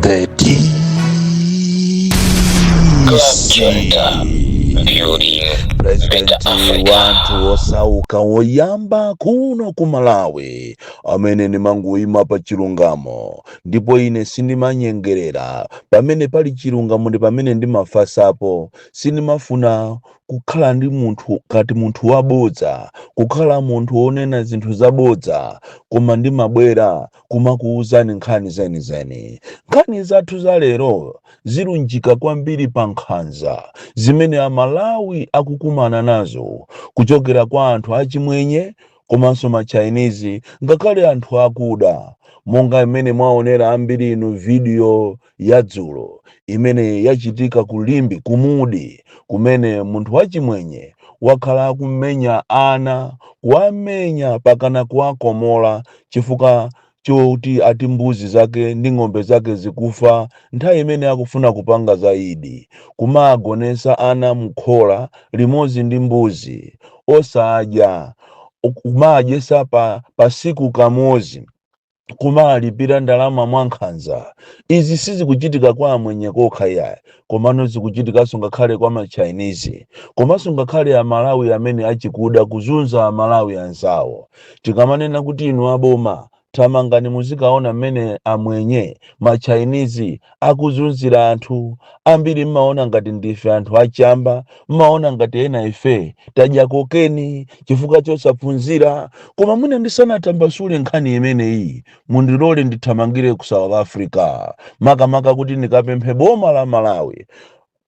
The Club DC Junta, building President better Africa. Wanthu osauka woyamba kuno ku Malawi amene ndimangoyima pa chilungamo, ndipo ine sindimanyengerera. Pamene pali chilungamo ndi pamene ndimafasapo. Sindimafuna kukhala ndi munthu kati munthu wabodza, kukhala munthu wonena zinthu zabodza, koma ndimabwera kumakuwuzani nkhani zenizeni. Nkhani zathu za lero zilunjika kwambiri pa nkhanza zimene Amalawi akukumana nazo kuchokera kwa anthu achimwenye komanso ma Chinese, ngakhale anthu akuda, monga imene mwaonera ambiri inu video ya dzulo imene yachitika ku Limbe, kumudi kumene munthu wachimwenye wakhala akumenya ana, kuwamenya pakana kuwakomola, chifukwa choti ati mbuzi zake ndi ng'ombe zake zikufa nthawi imene akufuna kupanga za Idi, kumagonesa ana mkhola limodzi ndi mbuzi, osadya, kumadyesa pa siku kamodzi, kumalipira ndalama mwankhanza. Izi sizikuchitika kwa amwenye kokha iyayi, komano zikuchitikanso ngakhale kwa ma Chinese, komanso ngakhale Amalawi amene achikuda kuzunza Amalawi anzawo. Tikamanena kuti inu aboma, thamangani muzikaona mmene amwenye, ma Chinese akuzunzira anthu ambiri. Mmaona ngati ndife anthu achamba, mmaona ngati ena ife tadya kokeni chifukwa chosaphunzira. Koma mwina ndisanatambasule nkhani imeneyi, mundilole ndithamangire ku South Africa, makamaka kuti ndikapemphe boma la Malawi.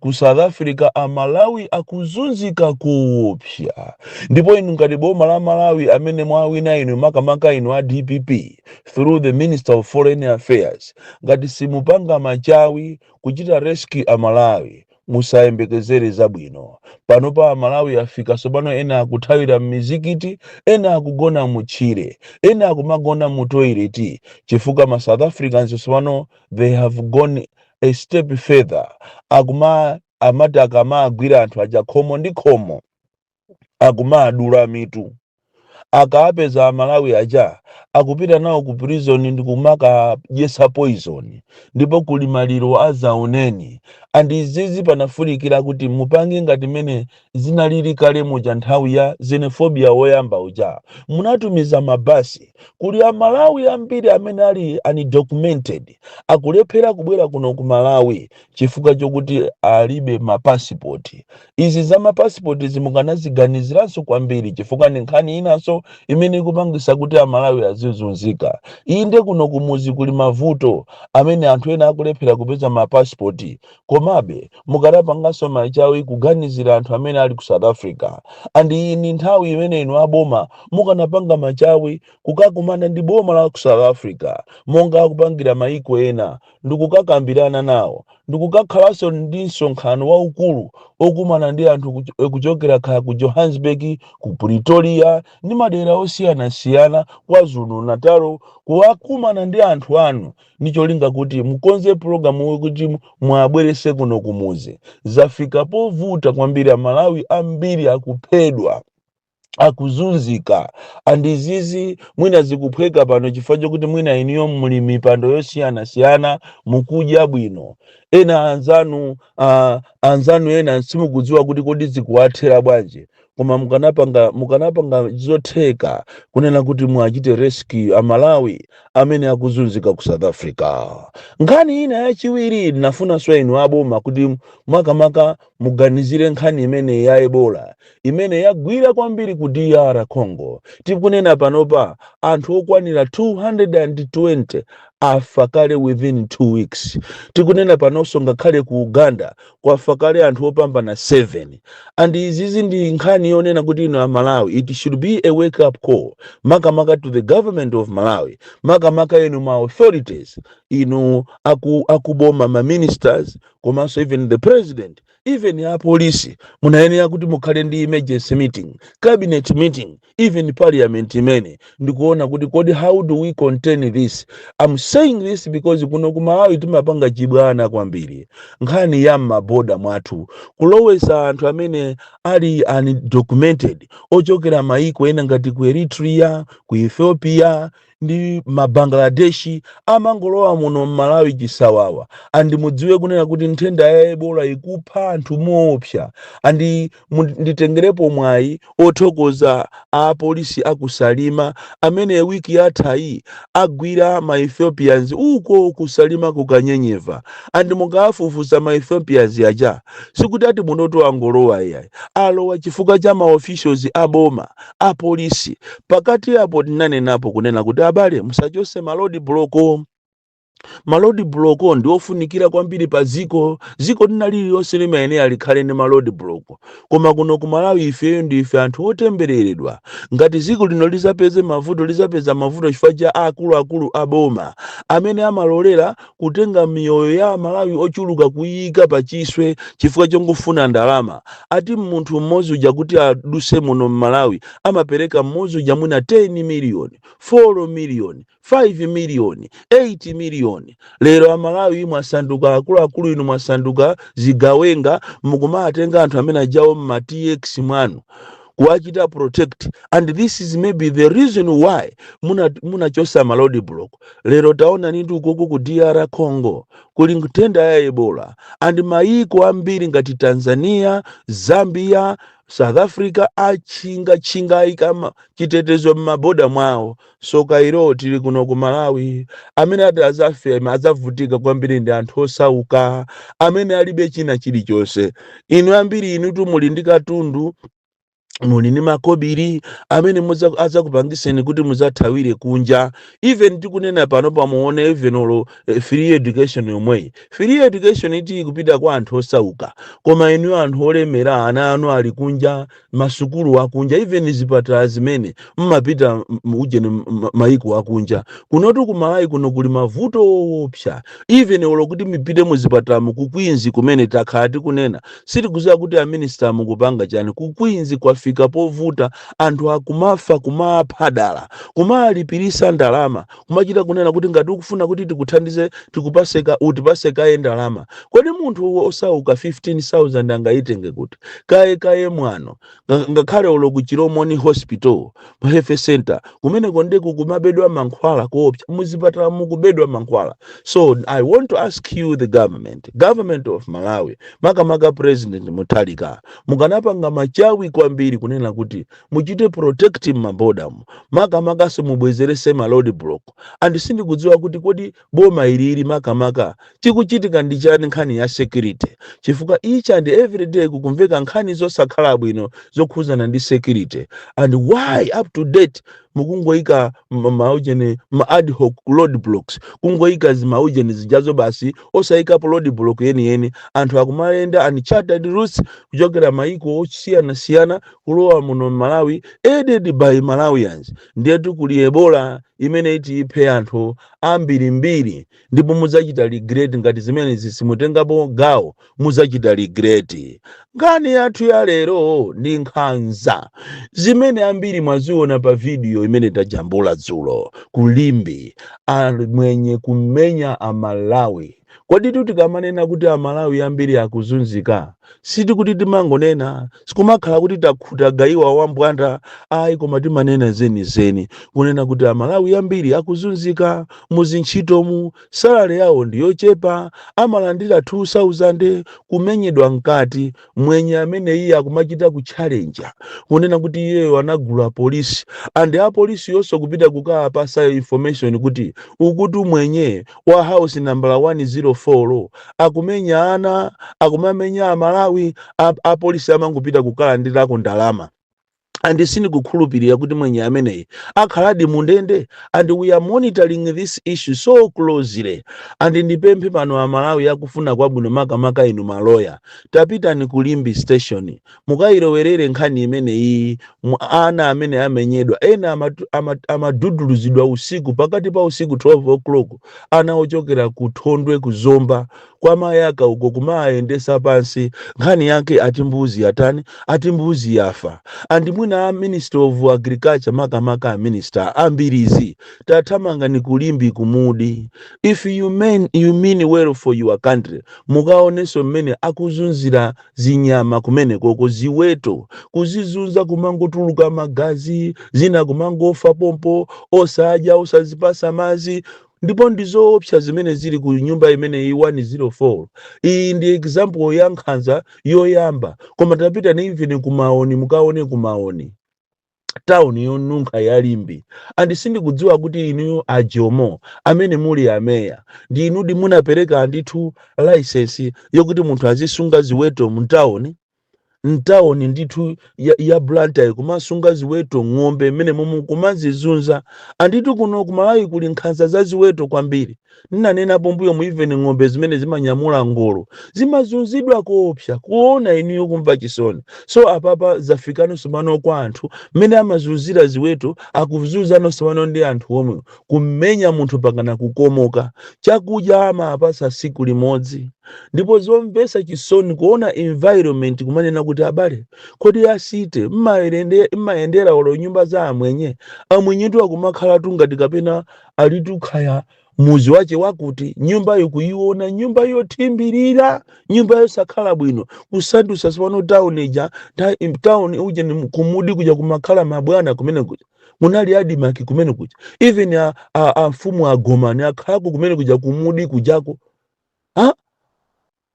Ku South Africa Amalawi akuzunzika kuopsa, ndipo inu ngati boma la Malawi amene mwawina inu, makamaka inu a DPP through the Minister of Foreign Affairs, ngati simupanga machawi kuchita rescue Amalawi, musayembekezere zabwino. Panopa Amalawi afika tsopano ena akuthawira m'mizikiti, ena akugona mutchire, ena akumagona mu toilet, chifukwa ma South Africans tsopano they have gone a step further. Akuma amati akamagwira anthu aja khomo ndi khomo, akumadula mitu. Akapeza Amalawi aja, akupita nawo ku prison ndi kumakadyesa poison, ndipo kuli maliro azaoneni. And izizi panafunikira kuti mupange ngati mmene zinalili kale muja nthawi ya xenophobia woyamba uja, munatumiza mabasi. Kuli Amalawi ambiri amene ali undocumented, akulephera kubwera kuno ku Malawi chifukwa chokuti alibe mapasipoti. Izi za mapasipoti zimukanaziganiziranso kwambiri, chifukwa ndi nkhani inanso imene ikupangisa kuti Amalawi azizunzika. Inde, kuno kumuzi kuli mavuto amene anthu ena akulephera kupeza mapasipoti, komabe mukanapanganso machawi kuganizira anthu amene ali ku South Africa. And iyi ndi nthawi imene inu aboma mukanapanga machawi kukakumana ndi boma la ku South Africa monga akupangira maiko ena, ndikukakambirana nawo, ndikukakhalanso ndi msonkhano waukulu okumana ndi anthu kuchokera kaya ku Johannesburg, ku Pretoria ndi madera osiyanasiyana, KwaZulu Natal, kuwakumana ndi anthu anu ndi cholinga kuti mukonze pulogalamu kuti mwabwerese kuno kumuzi. Zafika povuta kwambiri, Amalawi ambiri akuphedwa, akuzunzika. And izizi mwina zikuphweka pano chifukwa chokuti mwina iniyo muli mipando yosiyanasiyana, mukudya bwino. Ena anzanu, anzanu ena simukudziwa kuti kodi zikuwathera bwanji. Koma mukanapanga zotheka kunena kuti mwachite rescue Amalawi amene akuzunzika ku South Africa. Nkhani ina yachiwiri, ndinafunanso inu aboma kuti makamaka muganizire nkhani imene ya Ebola imene yagwira kwambiri ku DR Congo. Tikunena panopa anthu okwanira 220 afa kale within 2 weeks. Tikunena panonso ngakhale ku Uganda kwafa kale anthu opambana 7. And izizi ndi nkhani yonena kuti ino Amalawi, it should be a wake up call, makamaka to the government of Malawi, makamaka inu ma authorities, inu akuboma, ma ministers, komanso even the president, even apolisi. Munayenera kuti mukhale ndi emergency meeting, cabinet meeting, even parliament imene ndikuona kuti kodi how do we contain this? I'm saying this because kuno ku Malawi timapanga chibwana kwambiri. Nkhani ya m'maboda mwathu, kulowesa anthu amene ali undocumented ochokera maiko ena ngati ku Eritrea, ku Ethiopia. ndi Mabangladeshi amangolowa muno mMalawi chisawawa. And mudziwe kunena kuti nthenda ya Ebola ikupha anthu moopsa. And nditengerepo mwayi othokoza apolisi akuSalima amene wiki yathayi agwira ma Ethiopians uko kuSalima kukanyenyeva. And mukafufuza, ma Ethiopians aja sikuti ati munoto angolowa, iyayi, alowa chifukwa cha ma officials aboma, apolisi. Pakati apo tinanenapo kunena kuti, abale, musachose ma road block. Ma road block ndi ofunikira kwambiri pa ziko. Ziko lina lililonse limayenera likhale ndi ma road block, koma kuno ku Malawi ifeyo ndife anthu otembereredwa. Ngati ziko lino lizapeze mavuto, lizapeza mavuto chifukwa cha akuluakulu aboma amene amalolera kutenga miyoyo ya Amalawi ochuluka kuyika pachiswe chifukwa chongofuna ndalama. Ati munthu mmodzi uja kuti aduse muno mMalawi amapereka mmodzi uja mwina 10 miliyoni, 4 miliyoni, 5 miliyoni, 8 miliyoni. Lero Amalawi mwasanduka, akuluakulu inu mwasanduka zigawenga, mukumatenga anthu amene ajawo mma TX mwanu kuwachita protect. And this is maybe the reason why munachosa ma road block. Lero taona nindi ukoko ku DR Congo kuli nthenda ya Ebola, and mayiko ambiri ngati Tanzania, Zambia, South Africa achinga ayika chitetezo m'maboda mwawo. So kairo tili kuno ku Malawi, amene ati azafe, adzavutika kwambiri ndi anthu osauka amene alibe china chilichonse. Inu ambiri inutu muli ndi katundu, muli ndi makobiri amene adzakupangiseni kuti muzathawire kunja. Even tikunena pano, pamuone even olo free education yomweyi, free education iti ikupita kwa anthu osauka, koma inu anthu olemera, ana anu ali kunja, masukulu akunja, even zipatala zimene mmapita ujeni maiko akunja. Kunotu kuMalawi kuno kuli mavuto owopsa. Even olo kuti mipite muzipatala ku Queens kumene takhala tikunena, sitikuziwa kuti a minister mukupanga chani. Ku Queens kwafika povuta, anthu akumafa, kumapha dala, kumalipirisa ndalama, kumachita kunena kuti ngati ukufuna kuti tikuthandize, tikupaseka, utipase kaye ndalama. Kodi munthu osauka 15,000 angayitenge kuti? Kaye kaye mwano. Ngakhale olo ku Chilomoni Hospital Health Center kumeneko ndiku kumabedwa mankhwala koopsa, muzipatala mukubedwa mankhwala. So I want to ask you, the government of Malawi, makamaka President Mutharika, mukanapanga machawi kwambiri kunena kuti muchite protect mabodamu, makamakaso mubwezerese ma road block. And sindikudziwa kuti kodi boma ilili makamaka chikuchitika ndi chani nkhani ya security, chifukwa each and every day kukumveka nkhani zosakhala bwino zokhuzana ndi security. And why up to date mukungoyika maujeni, ma ad hoc road blocks, kungoyika zimaujeni zijazo basi, osayikapo road block yeniyeni? Anthu akumayenda uncharted routes kuchokera maiko osiyanasiyana kulowa muno Malawi, aided by Malawians. Ndiyetu kuli Ebola imene iti iphe anthu ambirimbiri, ndipo mudzachita regret ngati zimene simutengapo gawo, mudzachita regret. Nkhani yathu ya lero ndi nkhanza zimene ambiri mwaziona pa video imene tajambula dzulo kuLimbe, amwenye kumenya Amalawi. Kodi tikamanena kuti Amalawi ambiri akuzunzika, sitikuti timangonena, sikumakhala kuti takhuta gayiwa wambwanda, ayi, koma timanena zenizeni kunena kuti Amalawi ambiri akuzunzika muzintchitomu, salary yawo ndiyochepa, amalandira 2000, kumenyedwa mkati. Mwenye amene iye akumachita kutchalenja kunena kuti iyeyo anagula polisi, and apolisi yonso kupita kukapasa information kuti ukuti mwenye wa house number 104 akumenya ana, akumamenya Amalawi, apolisi amangopita kukalandirako ndalama. And sindikukhulupirira kuti mwenye ameneyi akhaladi mundende, and we are monitoring this issue so closely. And ndipemphe pano Amalawi akufuna kwabwino, makamaka inu maloya, tapitani ku Limbe Station mukayilowerere nkhani imeneyi. Ana amene amenyedwa, ena amaduduluzidwa usiku, pakati pa usiku 12 o'clock, ana ochokera ku Thondwe, kuZomba kwa Mayaka uko, kumayendesa pansi. Nkhani yake ati mbuzi yatani? Ati mbuzi yafa. And mwina Mwina a Minister of Agriculture, makamaka a minister ambirizi, tathamanga ni kulimbi kumudi. If you mean well for your country, mukaonenso mmene akuzunzira zinyama kumene koko, ziweto kuzizunza, kumangotuluka magazi, zina kumangofa pompo, osadya, osazipasa mazi. Ndipo ndizoopsa zimene zili ku nyumba imene iyi 104. Iyi ndi example ya nkhanza yoyamba, koma tapita ni even kumaoni, mukaone kumaoni, tawuni yonunkha ya Limbe. And sindikudziwa kuti inuyo ajomo amene muli ameya, ndi inudi munapereka ndithu license yokuti munthu azisunga ziweto mtawuni, mtawuni ndithu ya Blantyre, kumasunga ziweto, ng'ombe mmene momwe kumazizunza. Anditu kuno kumalawi kuli nkhanza za ziweto kwambiri. Ndinanenapo mbuyo mu, even ng'ombe zimene zimanyamula ngolo zimazunzidwa koopsa, kuona inuyo kumva chisoni. So apapa zafikanso pano kwa anthu, mmene amazunzira ziweto, akuzunzanso pano ndi anthu omwe, kumenya munthu pakana kukomoka. Chakudya amapasa siku limodzi. Ndipo zomvetsa chisoni kuona environment, kumanena kuti, abale, kodi asite mmayendera olo nyumba za amwenye? Amwenyetu akumakhala ngati kapena alitu khaya muzi wache wakuti nyumbayo kuiona, nyumba yothimbirira, nyumba yosakhala bwino, kusandusa sipano town ija town uja ni kumudi kuja kumakhala mabwana kumene kuja, munali ADMARC kumene kuja, even a mfumu agomani akhalako kumene kuja, kumudi kujako, ha?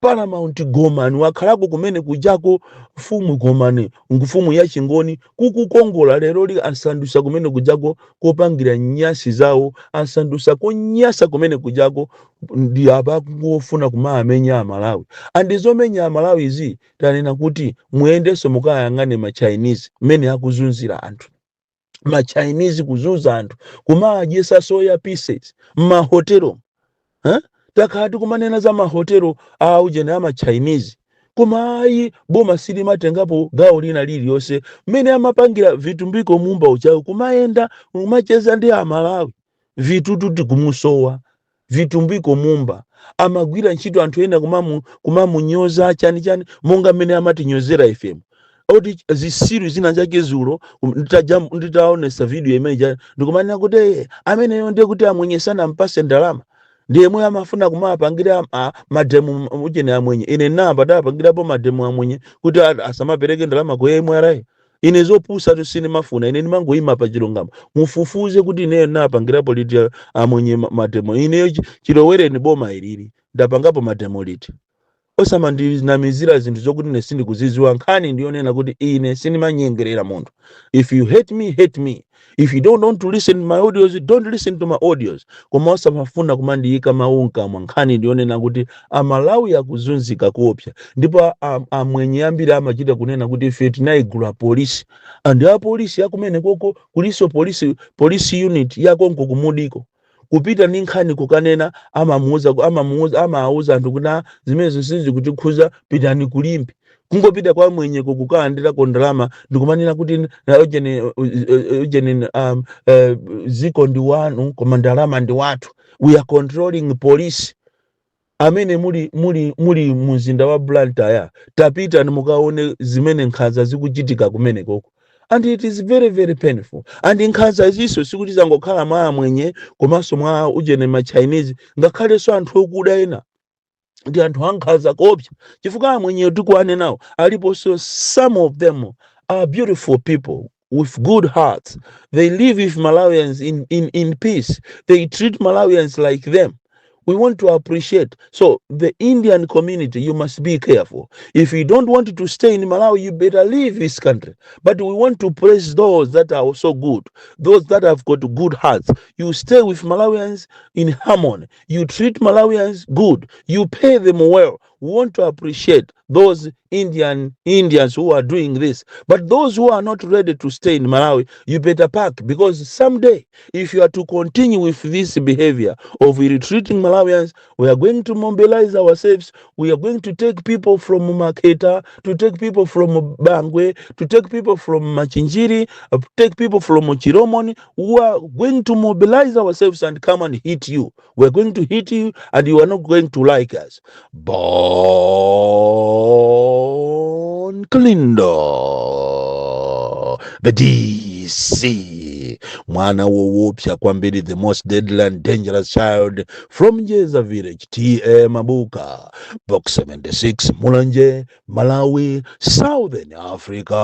Paramount Gomani wakhalako kumene kujako, mfumu Gomani, mfumu ya Chingoni, kukukongola. Lero li asandusa kumene kujako kopangira nyasi zawo, asandusa konyasa kumene kujako. Ndi apa kufuna kumaamenya Amalawi. Andizomenya Amalawi izi, tanena kuti muyendenso mukayang'ane ma Chinese mmene akuzunzira anthu. Ma Chinese kuzunza anthu, kumadyesa soya pieces mmahotelo, eh? Takhala tikumanena za mahotelo a ujene ama Chinese, koma ayi, boma silimatengapo gawo lina liliyonse. Mmene amapangira Vitumbiko Mumba uchawo, kumayenda kumacheza ndi Amalawi, vitutu tikumusowa. Vitumbiko Mumba amagwira ntchito, anthu ena kumamunyoza chani chani, monga mmene amatinyozera ifemu oti zisiru zina zake. Zulo nditaonesa video imene ndikumanena kuti, "Eh, ameneyo ndiye kuti amwenyesana mpase ndalama, ndiye mwe amafuna kumapangira mademo ujene amwenye." Ine namba ndapangirapo mademo amwenye kuti asamapereke ndalama ku MRA? Ine zopusa tu sinimafuna. Ine ndimangoyima pa chilungamo. Mufufuze kuti ineyo napangirapo liti amwenye mademo. Ineyo chilowereni boma ilili ndapangapo mademo liti? Osamandinamizira zinthu zokuti ine sindikuzidziwa. Nkhani ndiyonena kuti ine sindimanyengerera munthu. If you hate me, hate me. If you don't want to listen to my audios, don't listen to my audios, koma osamafuna kumandiyika mawu mkamwa. Nkhani ndiyonena kuti Amalawi akuzunzika kuopsa, ndipo amwenye ambiri amachita kunena kuti ife tinayigula polisi, and apolisi akumene koko kuliso police unit yakonko kumudiko. Kupita ndi nkhani kukanena, amamuuza amawuza anthu kuti, "Ah, zimenezo sizikutikhuza, pitani kulimbi." Kungopita kwa mwenyeko kukalandirako ndalama, ndikumanena kuti ujene ziko ndi wanu koma ndalama ndi wathu, we are controlling police. Amene muli mumzinda wa Blantyre, tapita mukaone zimene nkhanza zikuchitika kumene koko, and it is very very painful. And nkhanza izinso sikuti zangokhala mwa amwenye komanso mwa ujene ma Chinese, ngakhalenso anthu okuda ena ndi anthu ankhanza koopsa, chifukwa amwenye tikuane nawo aliponso. Some of them are beautiful people with good hearts. They live with Malawians in peace. They treat Malawians like them. We want to appreciate. So the Indian community, you must be careful. If you don't want to stay in Malawi, you better leave this country. But we want to praise those that are also good, those that have got good hearts. You stay with Malawians in harmony. You treat Malawians good. You pay them well. We want to appreciate those Indians who are doing this. But those who are not ready to stay in Malawi, you better pack, because someday, if you are to continue with this behavior of retreating Malawians, we are going to mobilize ourselves. We are going to take people from Maketa, to take people from Bangwe, to take people from Machinjiri, take people from Chiromoni. We are going to mobilize ourselves and come and hit you. We are going to hit you, and you are not going to like us. Bon Kalindo. The DC, mwana woopsa kwambiri, the most deadly and dangerous child from Jeza Village, TA Mabuka, Box 76, Mulanje, Malawi, Southern Africa.